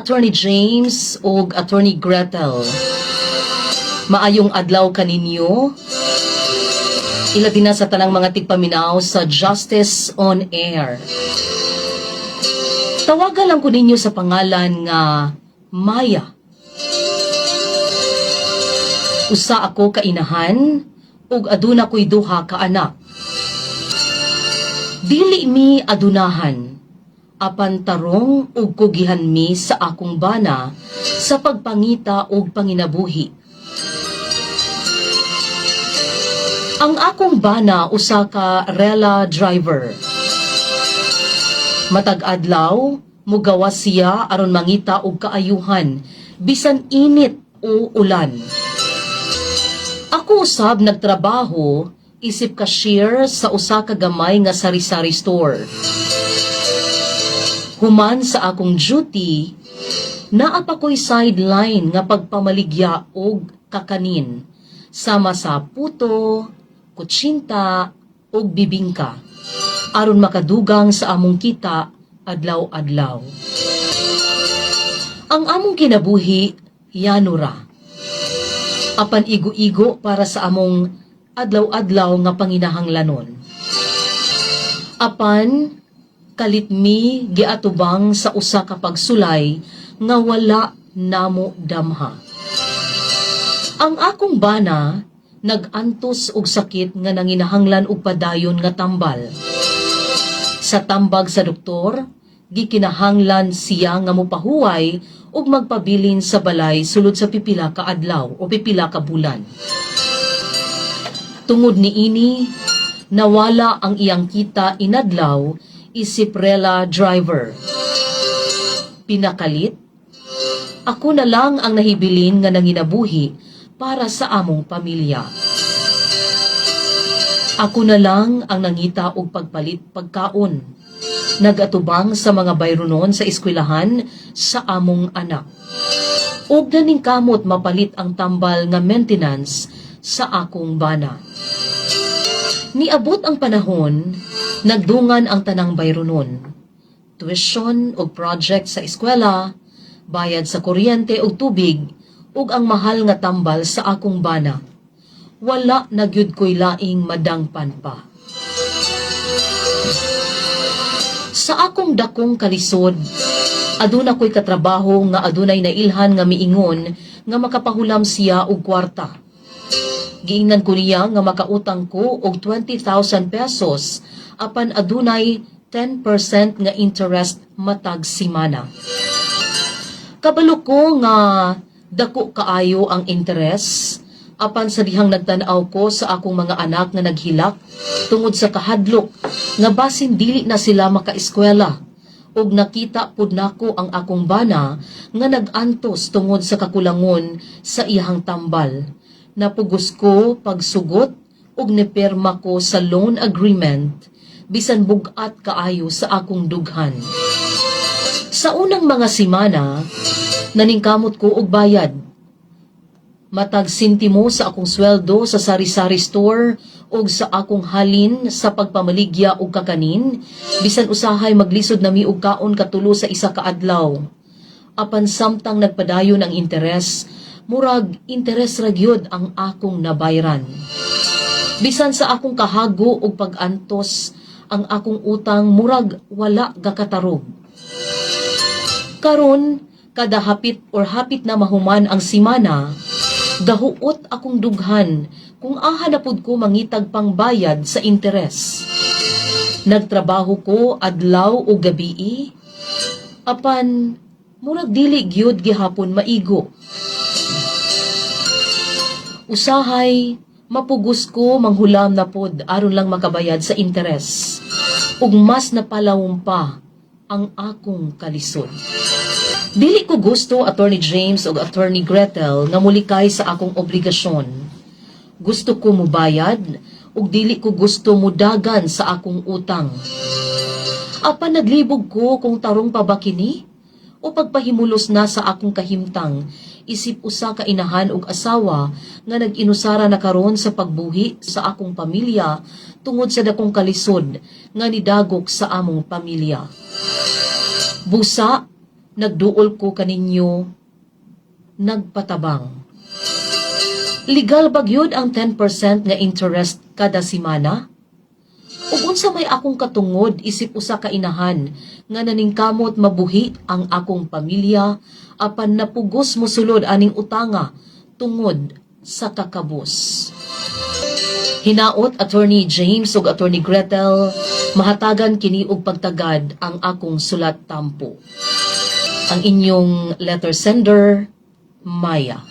Attorney James ug Attorney Gretel. Maayong adlaw kaninyo. Ilabi na sa tanang mga tigpaminaw sa Justice on Air. Tawagan lang ko ninyo sa pangalan nga Maya. Usa ako ka inahan ug aduna ko'y duha ka anak. Dili mi adunahan apan tarong ug kugihan mi sa akong bana sa pagpangita og panginabuhi. Ang akong bana usa ka rela driver. Matag adlaw mugawas siya aron mangita og kaayuhan bisan init o ulan. Ako usab nagtrabaho isip cashier sa usa ka gamay nga sari-sari store. Human sa akong duty, naa pa ko'y sideline nga pagpamaligya og kakanin sama sa puto, kutsinta ug bibingka aron makadugang sa among kita adlaw-adlaw. Ang among kinabuhi yano ra. Apan igo-igo para sa among adlaw-adlaw nga panginahanglanon. Apan kalit mi giatubang sa usa ka pagsulay nga wala namo damha. Ang akong bana nag-antos og sakit nga nanginahanglan og padayon nga tambal. Sa tambag sa doktor, gikinahanglan siya nga mopahuway ug magpabilin sa balay sulod sa pipila ka adlaw o pipila ka bulan. Tungod niini, nawala ang iyang kita inadlaw isip rela driver. Pinakalit, ako na lang ang nahibilin nga nanginabuhi para sa among pamilya. Ako na lang ang nangita og pagpalit pagkaon. Nagatubang sa mga bayronon sa eskwelahan sa among anak. Ug naningkamot mapalit ang tambal nga maintenance sa akong bana. Niabot ang panahon, nagdungan ang tanang bayronon. Tuition ug project sa eskwela, bayad sa kuryente ug tubig, ug ang mahal nga tambal sa akong bana. Wala na gyud ko'y laing madangpan pa. Sa akong dakong kalisod, aduna ko'y katrabaho nga adunay nailhan nga miingon nga makapahulam siya og kwarta. Giingnan ko niya nga makautang ko og 20,000 pesos apan adunay 10% nga interest matag simana. Kabalo ko nga dako kaayo ang interes apan sa dihang nagtan-aw ko sa akong mga anak nga naghilak tungod sa kahadlok nga basin dili na sila makaeskwela ug nakita pud nako ang akong bana nga nag-antos tungod sa kakulangon sa iyahang tambal. Napugos ko pagsugot ug nipirma ko sa loan agreement bisan bug-at kaayo sa akong dughan. Sa unang mga simana, naningkamot ko og bayad. Matag sintimo sa akong sweldo sa sari-sari store ug sa akong halin sa pagpamaligya og kakanin, bisan usahay maglisod nami og kaon katulo sa isa ka adlaw. Apan samtang nagpadayon ang interes, murag interes ra gyud ang akong nabayran. Bisan sa akong kahago ug pag-antos, ang akong utang murag wala gakatarog. Karon, kada hapit or hapit na mahuman ang simana, gahuot akong dughan kung aha na pud ko mangitag pangbayad sa interes. Nagtrabaho ko adlaw o gabii, apan murag dili gyud gihapon maigo. Usahay, mapugos ko manghulam na pod aron lang makabayad sa interes. Ug mas napalawom pa ang akong kalisod. Dili ko gusto, Attorney James ug Attorney Gretel, nga mulikay sa akong obligasyon. Gusto ko mubayad ug dili ko gusto mudagan sa akong utang. Apan naglibog ko kung tarong pa ba kini o pagpahimulos na sa akong kahimtang isip usa ka inahan ug asawa nga nag-inusara na karon sa pagbuhi sa akong pamilya tungod sa dakong kalisod nga nidagok sa among pamilya. Busa, Nagduol ko kaninyo, nagpatabang. Legal ba gyud ang 10% nga interest kada simana? Ug unsa may akong katungod isip usa ka inahan nga naningkamot mabuhi ang akong pamilya apan napugos mosulod aning utanga tungod sa kakabos? Hinaot, Attorney James ug Attorney Gretel, mahatagan kini og pagtagad ang akong sulat tampo. Ang inyong letter sender, Maya.